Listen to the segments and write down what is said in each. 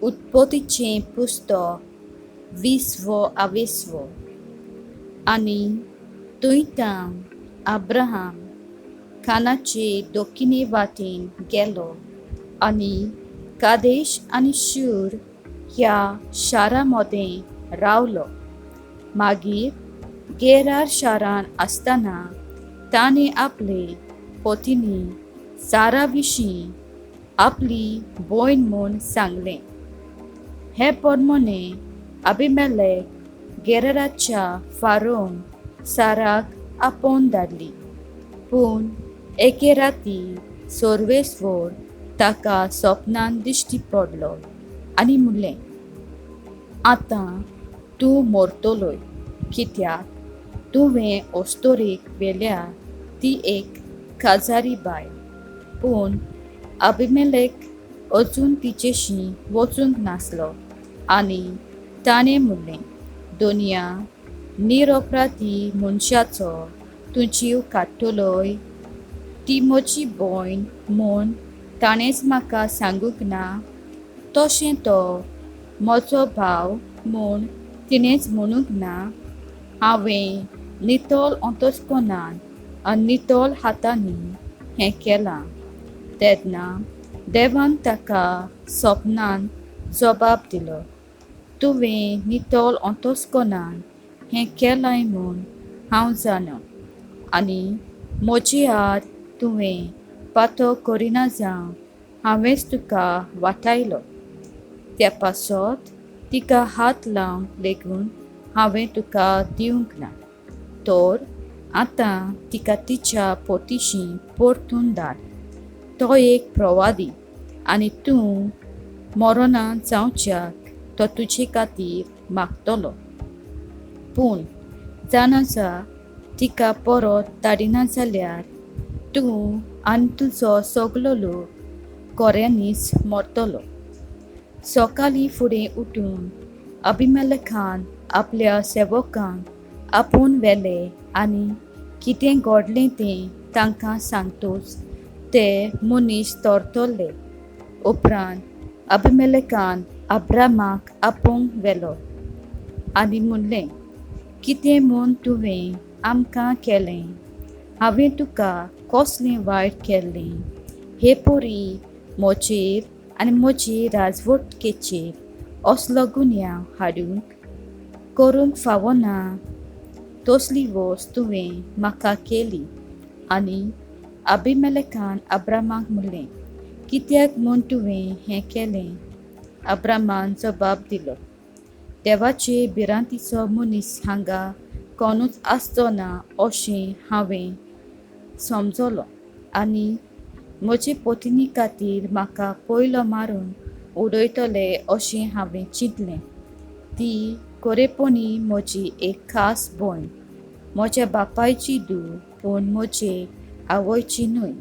उत्पत्तीचें पुस्तक 20वो आवेसवो. आनी थंयतावन अब्राहम खानाचे दक्षिणे वाटेन गेलो आनी कादेश आनी शूर ह्या शारां मदें रावलो. मागीर गेरार शारान आसतना ताणें आपले पत्नी सारा विशीं आपली भयण म्हूण सांगलें. हे प्रमाणे अबिमेलेक गेराराच्या फारोन साराक आपोवन धाडली. पूण एके राती सर्वेस्वर ताका सपनान दिश्टी पडलो आनी म्हणलें, आतां तूं मरतलोय, कित्याक तुवें अस्तोरेक व्हेल्या ती एक काजारी बायल. पूण अबिमेलेक अजून तिचेशी वचूंक नासलो आनी ताणें म्हणलें, दोनया निरपराधी मनशाचो तूं जीव काडटलोय? ती म्हजी भयण म्हूण ताणेंच म्हाका सांगूंक ना? तशें तो म्हजो भाव म्हूण तिणेंच म्हणूंक ना? हांवें नितळ अंतस्करणान आनी नितळ हातांनी हें केलां. तेन्ना देवान ताका सपनान जबाब दिलो, तुवें नितळ अंतस्करणान हें केलां म्हूण हांव जाणा, आनी म्हजे आड तुवें पातक करिना जावन हांवेंच तुका वाटायलो. त्या पासत तिका हात लावंक लेगून हांवें तुका दिवंक ना. तर आतां तिका तिच्या पोतीशी परतून धाड. तो एक प्रवादी आनी तूं मरना जावच्याक तो तुजे खातीर मागतलो. पूण जाणा जा, तिका परत धाडिना जाल्यार तूं आनी तुजो सगलो लोक खऱ्यांनीच मरतलो. सकाळीं फुडें उठून अबिमेलेकान आपल्या सेवकांक आपोवन व्हेले आनी कितें घडलें तें तांकां सांगतूच ते मनीस तरतरले. उपरांत अबिमेलेकान अब्रामाक आपोवंक व्हेलो आनी म्हणलें, कितें म्हूण तुवें आमकां केलें? हांवें तुका कसलें वायट केल्लें? हे परी म्हजेर आनी म्हजे राजवटकेचेर असलो गुन्यांव हाडूंक करूंक फावना तसली वस्त तुवें म्हाका केली. आनी अबिमेलेकान अब्रामाक म्हणलें, कित्याक म्हूण तुवें हें केलें? अब्रामान जबाब दिलो, देवाचे भिरांतीचो मनीस हांगा कोणूच आसचो ना अशें हांवें समजलो, आनी म्हजे पत्नी खातीर म्हाका पयलो मारून उडयतले अशें हांवें चिंतलें. ती खरेपणी म्हजी एक खास भयण, म्हज्या बापायची धूव, पूण म्हजे आवयची न्हय.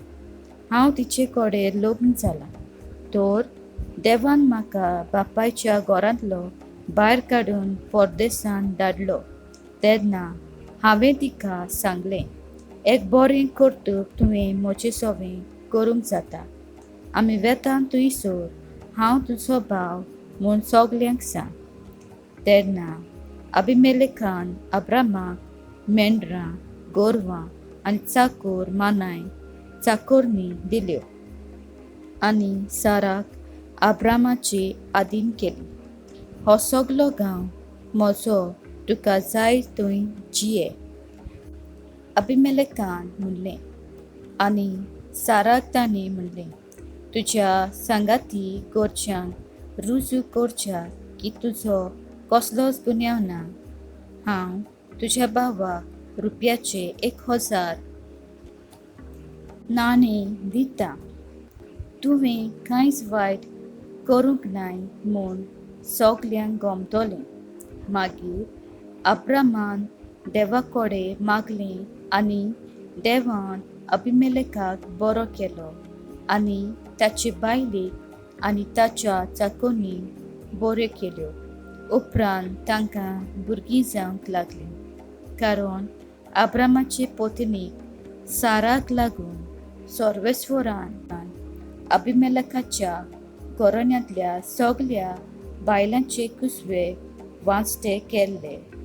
हांव तिचे कडेन लग्न जालां. तर देवान म्हाका बापायच्या घरांतलो भायर काडून परदेसान धाडलो. तेन्ना हांवें तिका सांगलें, एक बरें कर्तुब तुवें म्हजे सवें करूंक जाता. आमी वेता थंयसर हांव तुजो भाव म्हूण सगल्यांक सांग. तेन्ना अबिमेलेकान अब्रामाक मेंढरां, गोरवां आनी चाकोर मानाय चाकोरणी दिल्यो आनी साराक अब्रामाचे आदीन केली. हो सगलो गांव म्हजो, तुका जाय थंय जिये, अबिमेलेकान म्हणलें. आनी साराक ताणें म्हणलें, तुज्या सांगाती करच्यांक रुजू करच्याक की तुजो कसलोच गुन्यांव ना, हांव तुज्या भावाक रुपयाचे 1000 नाणें दितां. तुवें कांयच वायट करूंक नाय म्हूण सगल्यांक गमतलें. मागीर अब्रामान देवा कडेन मागलें आनी देवान अबिमेलेकाक बरो केलो आनी ताचे बायलेक आनी ताच्या चाकोनीक बऱ्यो केल्यो. उपरांत तांकां भुरगीं जावंक लागलीं, कारण अब्रामाचे पत्नीक साराक लागून सर्वेस्वरान अबिमेलेकाच्या घराण्यांतल्या सगल्या बायलांचे कुसवे वांचते केल्ले.